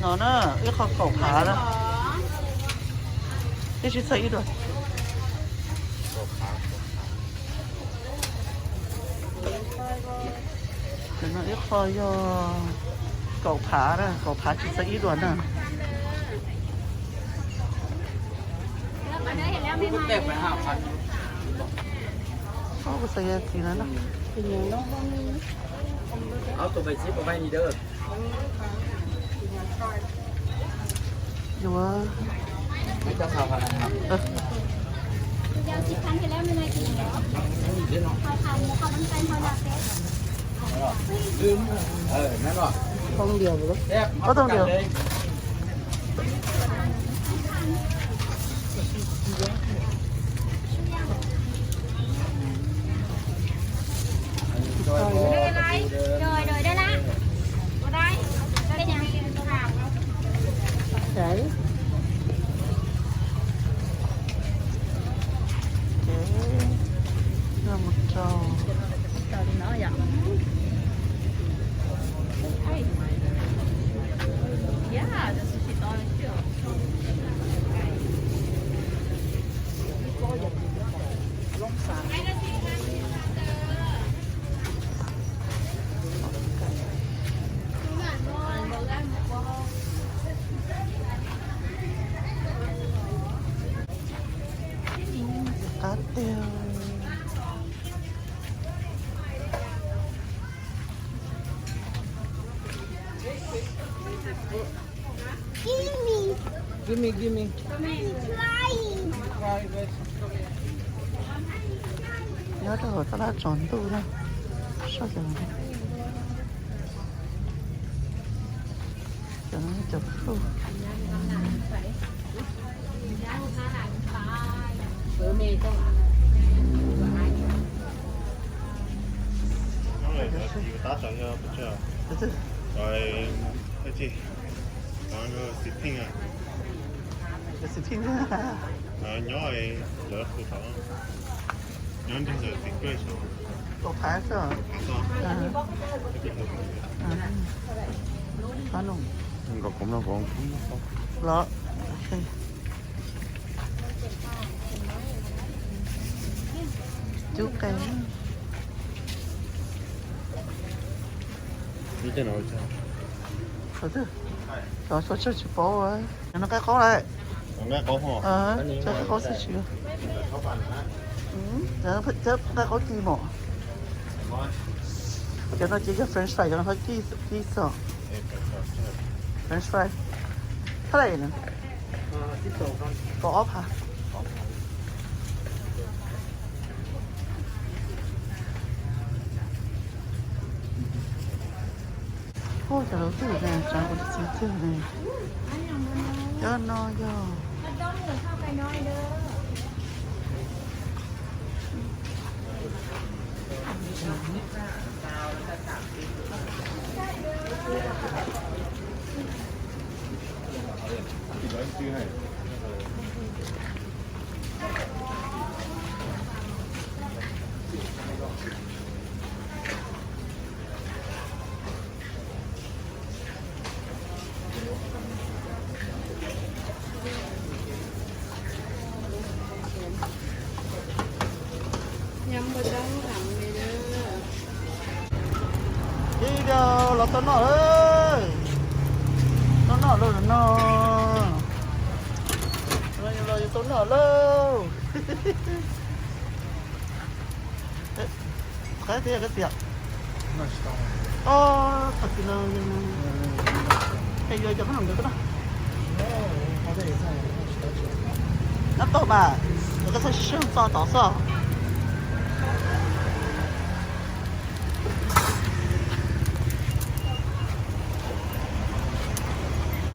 No na, ib qho kaum phav na. Ib tsis txog ib duas. No ib qho yog kaum phav na, kaum phav tsis txog ib duas na. Kuv xav yog txiv na. Yuav Có thông điều. Rồi, rồi, đây là. Đây. Đây nè. Đấy. Thế. Là một trò. Yeah, that's what she thought too. Qab tiag. Give me, give me. Nyob rau hauv tab laj tsaus ntuj na, soj cov, cov, cov phooj. Xim Theej, xim Theej, nyob lawv hu tod, nyob ntawm tim Grace, kaum phav xwb. Los, cub qe. Cov twg? Cov tsis paub. Cov no nqaij qaub lawm. Nqaij qaub, cov nqaij qaub xwb tsis. Cov nqaij qaub ci mos. Cov no ces yog French fry, cov no qhov ci, ci xwb. French fry. Thab lais na? Kaum ob phav. Ua cov laus twg ne, tsav ua txiv tiag ne. Cov no yog Ib los tau noj lawm. Tau noj lawm no. Los yus tau noj lawm. Qab tiag, qab tiag. Os, qhov txiv no, es yuav cov khaub noom ntawd na. Nyob tau mas, yuav koj txhob siv sij hawm txog tod xwb.